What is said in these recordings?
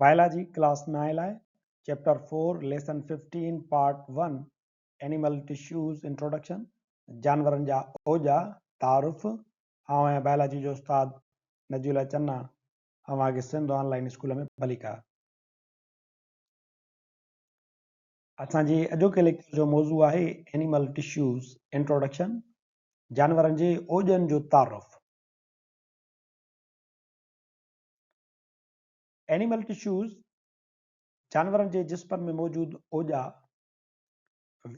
Biology class نائين لاء chapter four lesson 15 part one animal tissues introduction جانورن جا اوڄا تعارف آئون آهيان بائلاجي جو استاد نجي الله چنا اوهان کي سنڌ آن لائين اسڪول ۾ ڀليڪار. اسان جي اڄوڪي ليڪچر جو موضوع آهي اينيمل ٽشوز انٽروڊڪشن جانورن جي اوڄن جو تعارف. اينيمل ٽشوز، جانورن جي جسمن ۾ موجود اوڄا،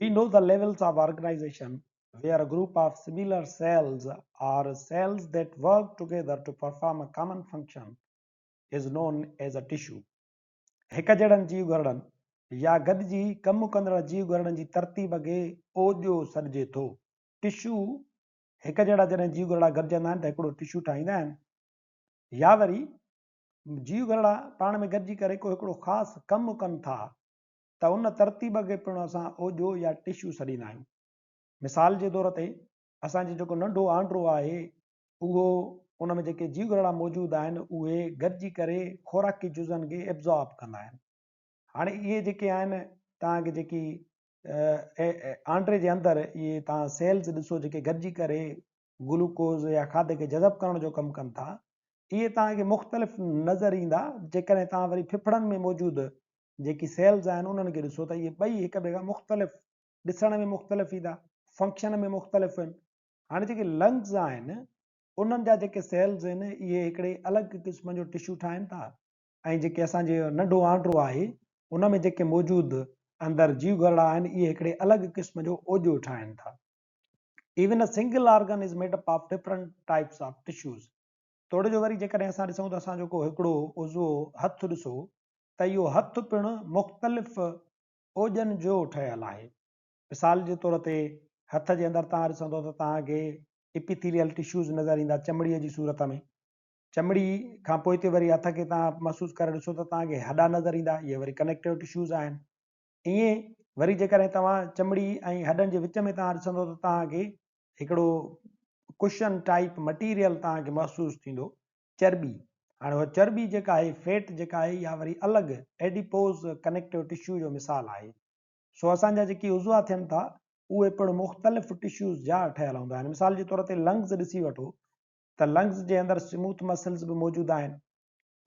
We know the levels of organization where a group of similar cells or cells that work together to perform a common function is known as a tissue. هڪ جهڙن جيو گهرڙن يا گڏجي ڪم ڪندڙ جيو گهرڙن جي ترتيب کي اوڄو سڏجي ٿو. ٽشو هڪ جهڙا جڏهن جيو گهرڙا گڏجندا آهن ته هڪڙو ٽشو ٺاهيندا آهن يا وري جيو گهرڙا پاڻ ۾ گڏجي ڪري ڪو هڪڙو خاص ڪم ڪن ٿا ته ان ترتيب کي پڻ اسان اوڄو يا ٽشو سڏيندا آهيون. مثال جي طور تي اسان جي جيڪو ننڍو آنڊرو آهي اهو ان ۾ جيڪي جيو گهرڙا موجود آهن اهي گڏجي ڪري خوراڪي جزن کي ابزارب ڪندا آهن. هاڻي اهي جيڪي آهن توهان کي جيڪي آنڊري جي اندر اهي توهان سيلز ڏسو جيڪي گڏجي ڪري گلوڪوز يا کاڌي کي جذب ڪرڻ جو ڪم ڪن ٿا اهي توهان کي مختلف نظر ايندا جيڪڏهن توهان وري ڦڦڙن ۾ موجود جيڪي سيلز آهن انهن کي ڏسو ته اهي ٻئي هڪ ٻئي کان مختلف ڏسڻ ۾ مختلف ايندا فنڪشن ۾ مختلف آهن هاڻي جيڪي لنگز آهن انهن جا جيڪي سيلز آهن اهي هڪڙي الڳ قسم جو ٽشو ٺاهن ٿا ۽ جيڪي اسان جي ننڍو آنڊرو آهي ان ۾ جيڪي موجود اندر جيو گهرڙا آهن اهي هڪڙي الڳ قسم جو اوڄو ٺاهن ٿا. Even a single organ is made up of different types of tissues. توڙي جو وري جيڪڏهن اسان ڏسون ته اسان جو ڪو هڪڙو عضوو هٿ ڏسو ته اهو هٿ پڻ مختلف اوڄن جو ٺهيل آهي. مثال جي طور تي هٿ جي اندر توهان ڏسندو ته توهان کي اپيٿيليل ٽشوز نظر ايندا چمڙي جي صورت ۾. چمڙي کان پوئتي وري هٿ کي توهان محسوس ڪري ڏسو ته توهان کي هڏا نظر ايندا، اهي وري ڪنيڪٽو ٽشوز آهن. ائين وري جيڪڏهن توهان چمڙي ۽ هڏن جي وچ ۾ توهان ڏسندو ته توهان کي هڪڙو ڪشن ٽائيپ مٽيريل توهان کي محسوس ٿيندو، چرٻي. هاڻي اها چرٻي جيڪا آهي، فيٽ جيڪا آهي، اها وري الڳ ايڊيپوز ڪنيڪٽو ٽشو جو مثال آهي. سو اسان جا جيڪي عضوا ٿين ٿا، اهي پڻ مختلف ٽشوز جا ٺهيل هوندا آهن. مثال جي طور تي لنگز ڏسي وٺو ته لنگز جي اندر سموٿ مسلز به موجود آهن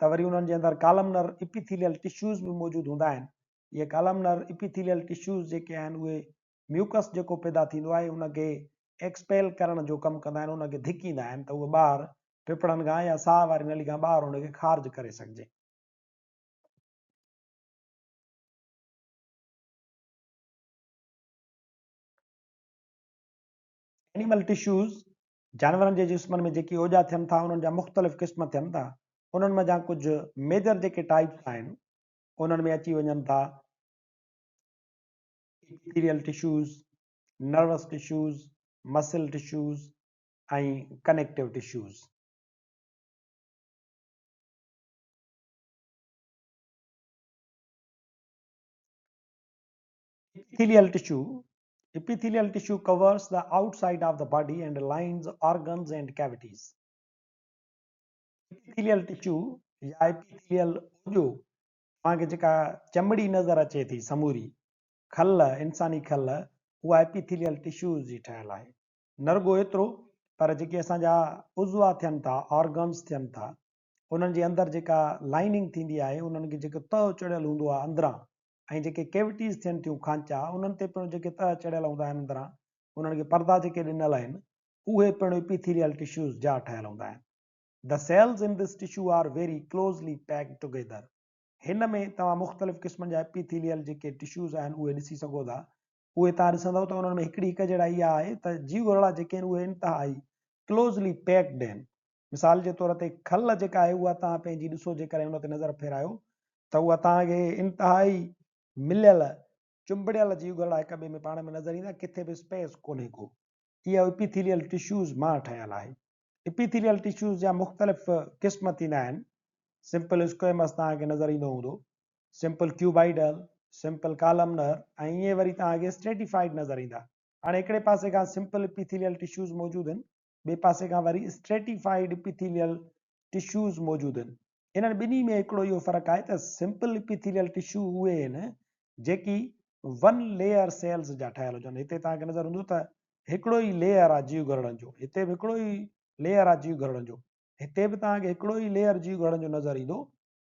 ته وري انهن جي اندر ڪالمنر اپيٿيليل ٽشوز به موجود هوندا آهن. اهي ڪالمنر اپيٿيليل ٽشوز جيڪي آهن اهي ميوڪس جيڪو پيدا ٿيندو آهي ان کي ايڪسپيل ڪرڻ جو ڪم ڪندا آهن ان کي ڌڪيندا آهن ته اهو ٻاهر ڦڦڙن کان يا ساهه واري نلي کان ٻاهر ان کي خارج ڪري سگهجي. اينيمل ٽشوز جانورن جي جسمن ۾ جيڪي اوڄا ٿين ٿا انهن جا مختلف قسم ٿين ٿا انهن منجهان ڪجهه ميجر جيڪي ٽائپس آهن انهن ۾ اچي وڃن ٿا epithelial tissues, nervous tissues, muscle tissues ۽ connective tissues. Epithelial tissue, Epithelial tissue covers the outside of the body and lines organs and cavities. Epithelial tissue يا اپيٿيليل اوڄو توهان کي جيڪا چمڙي نظر اچي ٿي سموري کل انساني کل اها اپيٿيليل ٽشوز جي ٺهيل آهي نه رڳو ايترو پر جيڪي اسان جا عضوا ٿين ٿا آرگنز ٿين ٿا انهن جي اندر جيڪا لائننگ ٿيندي آهي انهن کي جيڪو تهه چڙهيل هوندو آهي اندران ۽ جيڪي ڪيوٽيز ٿين ٿيون، کانچا، انهن تي پڻ جيڪي تهه چڙهيل هوندا آهن اندران انهن کي پردا جيڪي ڏنل آهن اهي پڻ اپيٿيليل ٽشوز جا ٺهيل هوندا آهن. The cells in this tissue are very closely packed together. هن ۾ توهان مختلف قسمن جا اپيٿيليل جيڪي ٽشوز آهن اهي ڏسي سگهو ٿا. اهي توهان ڏسندؤ ته انهن ۾ هڪڙي هڪ جهڙائي اها آهي ته جيوگهرڙا جيڪي آهن اهي انتهائي ڪلوزلي پيڪڊ آهن. مثال جي طور تي کل جيڪا آهي اها توهان پنهنجي ڏسو جيڪڏهن ان تي نظر ڦيرايو ته اها توهان کي انتهائي مليل چنبڙيل جيوگهرڙا هڪ ٻئي ۾ پاڻ ۾ نظر ايندا ڪٿي به اسپيس ڪونهي ڪو. اها اپيٿيليل ٽشوز مان ٺهيل آهي. اپيٿيليل ٽشوز جا مختلف قسم ٿيندا آهن. سمپل اسڪويمس توهان کي نظر ايندو هوندو، سمپل ڪيوبائيڊل، سمپل ڪالمنر ۽ ائين وري توهان کي اسٽريٽيفائيڊ نظر ايندا. هاڻي هڪڙي پاسي کان سمپل اپيٿيليل ٽشوز موجود آهن ٻئي پاسي کان وري اسٽريٽيفائيڊ اپيٿيليل ٽشوز موجود آهن. انهن ٻنهي ۾ هڪڙو اهو فرق آهي ته سمپل اپيٿيليل ٽشو اهي آهن جيڪي ون ليئر سيلز جا ٺهيل هجن. هتي توهان کي نظر ايندو ته هڪڙو ئي ليئر آهي جيو گهرڙن جو، هتي به هڪڙو ئي ليئر آهي جيو گهرڙن جو، هتي به توهان کي هڪڙو ئي ليئر جيو گهرڙن جو نظر ايندو.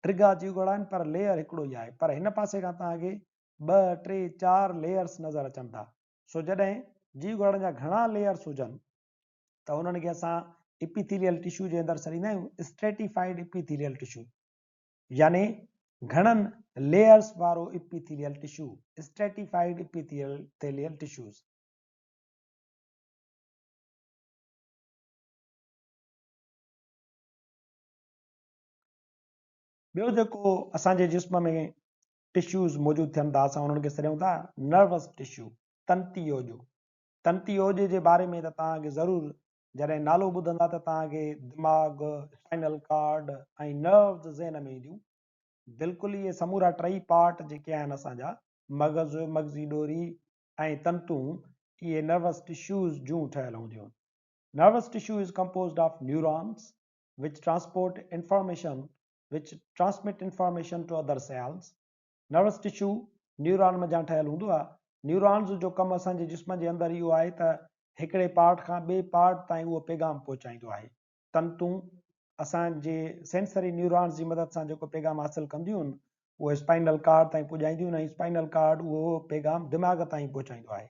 ڊگها جيو گهرڙا آهن پر ليئر هڪڙو ئي آهي. پر هن پاسي کان توهان کي ٻه، ٽي، چار ليئرس نظر اچن ٿا. سو جڏهن جيو گهرڙن جا گهڻا ليئرس هجن ته انهن کي اسان اپيٿيليل ٽشو جي اندر سڏيندا آهيون اسٽريٽيفائيڊ اپيٿيليل ٽشو يعني گهڻن ليئرس وارو اپيٿيليل ٽشو، اسٽريٽيفائيڊ اپيٿيليل ٽشوز. ٻيو جيڪو اسان جي جسم ۾ ٽشوز موجود ٿين ٿا اسان انهن کي سڏيون ٿا نروس ٽشو، تنتي اوڄو. تنتي اوڄي جي باري ۾ ته توهان کي ضرور جڏهن نالو ٻڌندا ته توهان کي دماغ، اسپائنل ڪارڊ ۽ نروز ذهن ۾ اينديون. بلڪل اهي سمورا ٽئي پارٽ جيڪي آهن اسان جا مغز، مغزي ڏوري ۽ تنتون اهي نروس ٽشوز جون ٺهيل هونديون آهن. Nervous tissue is composed of neurons which transport information which transmit information to other cells. Nervous tissue neuron منجهان ٺهيل هوندو آهي. نيورانز جو ڪم اسان جي جسم جي اندر اهو آهي ته هڪڙي پارٽ کان ٻئي پارٽ تائين اهو پيغام پهچائيندو آهي. تنتون اسان جي سينسري نيورانز جي مدد سان جيڪو پيغام حاصل ڪنديون آهن اهو اسپائنل ڪارڊ تائين پڄائينديون آهن ۽ اسپائنل ڪارڊ اهو پيغام دماغ تائين پهچائيندو آهي.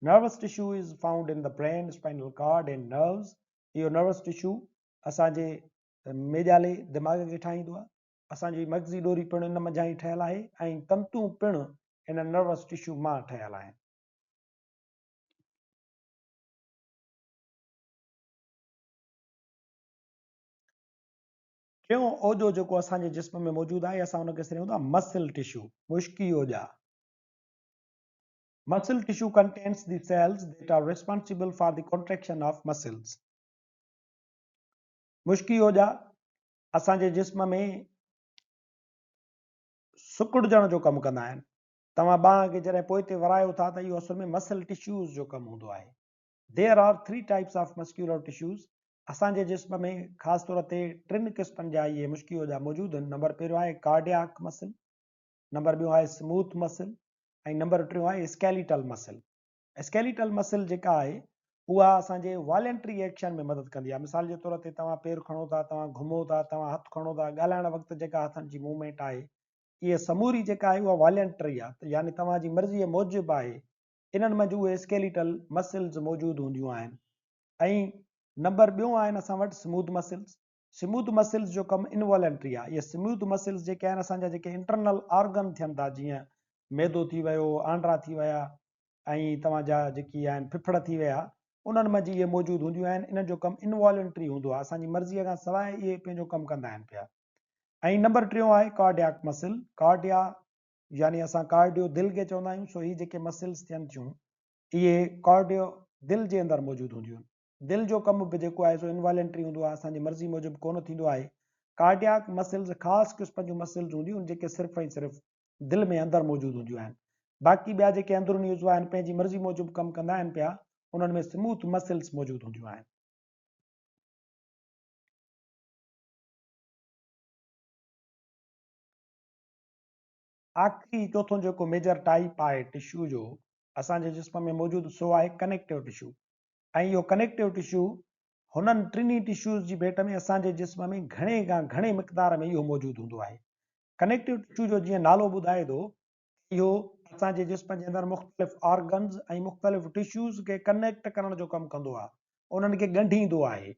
Nervous tissue is found in the brain, spinal cord and nerves. اهو نروس ٽشو اسان جي ميڄالي دماغ کي ٺاهيندو آهي. اسان جي مغزي ڏوري پڻ ان منجهان ئي ٺهيل آهي ۽ تنتون پڻ ان نروس ٽشو مان ٺهيل آهن. ٽيون اوڄو جيڪو اسان جي جسم ۾ موجود آهي اسان ان کي سڏيون ٿا مسل ٽشو، مشڪي اوڄا. Muscle tissue contains the cells that are responsible for the contraction of muscles. مشڪي اوڄا اسان جي جسم ۾ سڪڙجڻ جو ڪم ڪندا آهن. توهان ٻانهن کي جڏهن پوئتي ورايو ٿا ته اهو اصل ۾ مسل ٽشوز جو ڪم هوندو آهي. There are three types of muscular tissues اسان جي جسم ۾ خاص طور تي ٽن قسمن جا اهي مشڪي اوڄا موجود آهن. نمبر پهريون آهي ڪارڊياڪ مسل، نمبر ٻيو آهي سموٿ مسل ۽ نمبر ٽيون آهي اسڪيليٽل مسل. اسڪيليٽل مسل جيڪا آهي اها اسان جي والنٽري ايڪشن ۾ مدد ڪندي آهي مثال جي طور تي توهان پير کڻو ٿا توهان گهمو ٿا توهان هٿ کڻو ٿا ڳالهائڻ وقت جيڪا هٿن جي موومينٽ آهي اهي سموري جيڪا آهي اها والنٽري آهي يعني توهان جي مرضي موجب آهي انهن منجهه اهي اسڪيليٽل مسلز موجود هونديون آهن ۽ نمبر ٻيو آهن اسان وٽ سموٿ مسلز سموٿ مسلز جو ڪم انوالنٽري آهي اهي سموٿ مسلز جيڪي آهن اسان جا جيڪي انٽرنل آرگن ٿين ٿا جيئن ميدو ٿي ويو آنڊرا ٿي ويا ۽ توهان جا جيڪي آهن ڦڦڙ ٿي ويا انهن منجهه اهي موجود هونديون آهن انهن جو ڪم انوالنٽري هوندو آهي اسان جي مرضي کان سواء اهي پنهنجو ڪم ڪندا آهن پيا ۽ نمبر ٽيون آهي ڪارڊياڪ مسل ڪارڊيا يعني اسان ڪارڊيو دل کي چوندا آهيون سو هي جيڪي مسلز ٿين ٿيون اهي ڪارڊيو دل جي اندر موجود هونديون آهن دل جو ڪم به جيڪو آهي سو انوالنٽري هوندو آهي اسان جي مرضي موجب ڪونه ٿيندو آهي. ڪارڊياڪ مسلز خاص قسم جون مسلز هونديون آهن جيڪي صرف ۽ صرف دل ۾ اندر موجود هونديون آهن. باقي ٻيا جيڪي اندروني عضوا آهن پنهنجي مرضي موجب ڪم ڪندا آهن پيا انهن ۾ سموٿ مسلز موجود هونديون آهن. آخري چوٿون جيڪو ميجر ٽائيپ آهي ٽشو جو اسان جي جسم ۾ موجود سو آهي ڪنيڪٽو ٽشو. ۽ اهو ڪنيڪٽو ٽشو هنن ٽنهي ٽشوز جي ڀيٽ ۾ اسان جي جسم ۾ گهڻي کان گهڻي مقدار ۾ اهو موجود هوندو آهي. ڪنيڪٽو ٽشو جو جيئن نالو ٻڌائي ٿو ته اهو اسان جي جسم جي اندر مختلف آرگنز ۽ مختلف ٽشوز کي ڪنيڪٽ ڪرڻ جو ڪم ڪندو آهي، انهن کي ڳنڍيندو آهي.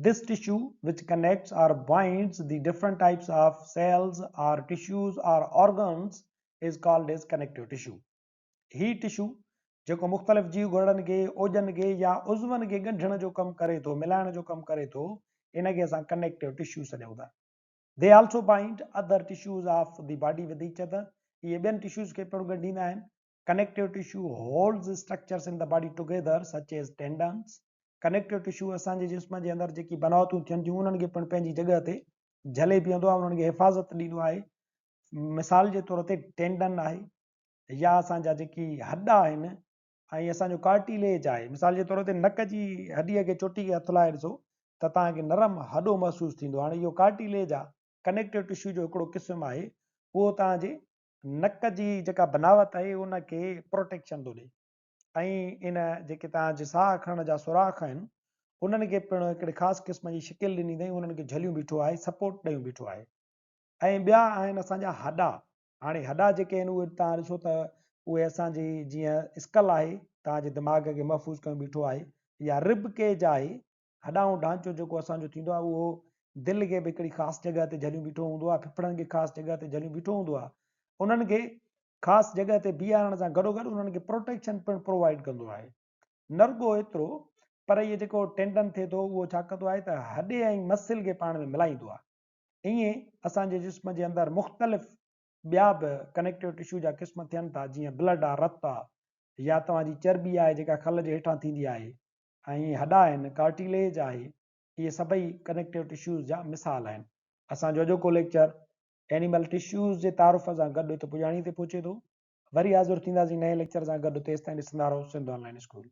This tissue which connects or binds the different types of cells or tissues or organs is called as connective tissue. He tissue جيڪو مختلف جيو گهرڙن کي، اوڄن کي يا عضون کي ڳنڍڻ جو ڪم ڪري ٿو، ملائڻ جو ڪم ڪري ٿو، ان کي اسان ڪنيڪٽو ٽشو سڏيون ٿا. They also bind other tissues of the body with each other. اهي ٻين ٽشوز کي پڻ ڳنڍيندا آهن. Connective tissue holds structures in the body together such as tendons. Connective tissue اسان جي جسم جي اندر جيڪي بناوتون ٿين ٿيون انهن کي پڻ پنهنجي جڳهه تي جهلي بيهندو آهي، انهن کي حفاظت ڏيندو آهي. مثال جي طور تي ٽينڊن آهي يا اسان جا جيڪي هڏا آهن ۽ اسان جو ڪارٽيليج آهي مثال جي طور تي نڪ جي هڏيء کي چوٽي کي هٿ لائي ڏسو ته توهان کي نرم هڏو محسوس ٿيندو هاڻي اهو ڪارٽيليج آهي. ڪنيڪٽو ٽشو جو هڪڙو قسم آهي اهو توهان جي نڪ جي جيڪا بناوت آهي ان کي پروٽيڪشن ٿو ڏئي ۽ ان جيڪي توهان جي ساهه کڻڻ جا سوراخ آهن انهن کي پڻ هڪڙي خاص قسم جي شڪل ڏني اٿئي انهن کي جهليون بيٺو آهي سپورٽ ڏيون بيٺو آهي ۽ ٻيا آهن اسان جا هڏا هاڻي هڏا جيڪي آهن اهي توهان ڏسو ته اهي اسان جي جيئن اسڪل آهي توهان جي دماغ کي محفوظ ڪيون بيٺو آهي يا رب ڪيج آهي هڏائون ڍانچو جيڪو اسان جو ٿيندو آهي اهو دل کي به هڪڙي خاص جڳهه تي جهليون بيٺو هوندو آهي، ڦڦڙن کي خاص جڳهه تي جهليون بيٺو هوندو آهي. انهن کي خاص جڳهه تي بيهارڻ سان گڏوگڏ انهن کي پروٽيڪشن پڻ پرووائيڊ ڪندو آهي. نه رڳو ايترو پر اهي جيڪو ٽينڊن ٿئي ٿو اهو ڇا ڪندو آهي ته هڏي ۽ مسل کي پاڻ ۾ ملائيندو آهي. ائين اسان جي جسم جي اندر مختلف ٻيا به ڪنيڪٽو ٽشو جا قسم ٿين ٿا جيئن بلڊ آهي، رت آهي يا توهان جي چرٻي آهي جيڪا کل جي هيٺان ٿيندي آهي. ۽ هڏا آهن، ڪارٽيليج آهي، اهي سڀئي ڪنيڪٽو ٽشوز جا مثال آهن. اسان جو اڄوڪو ليڪچر اينيمل ٽشوز جي تعارف سان گڏ هت پڄاڻي تي پهچي ٿو. وري حاضر ٿينداسين نئين ليڪچر سان گڏ تيستائين ڏسندا رهو سنڌ آن لائين اسڪول.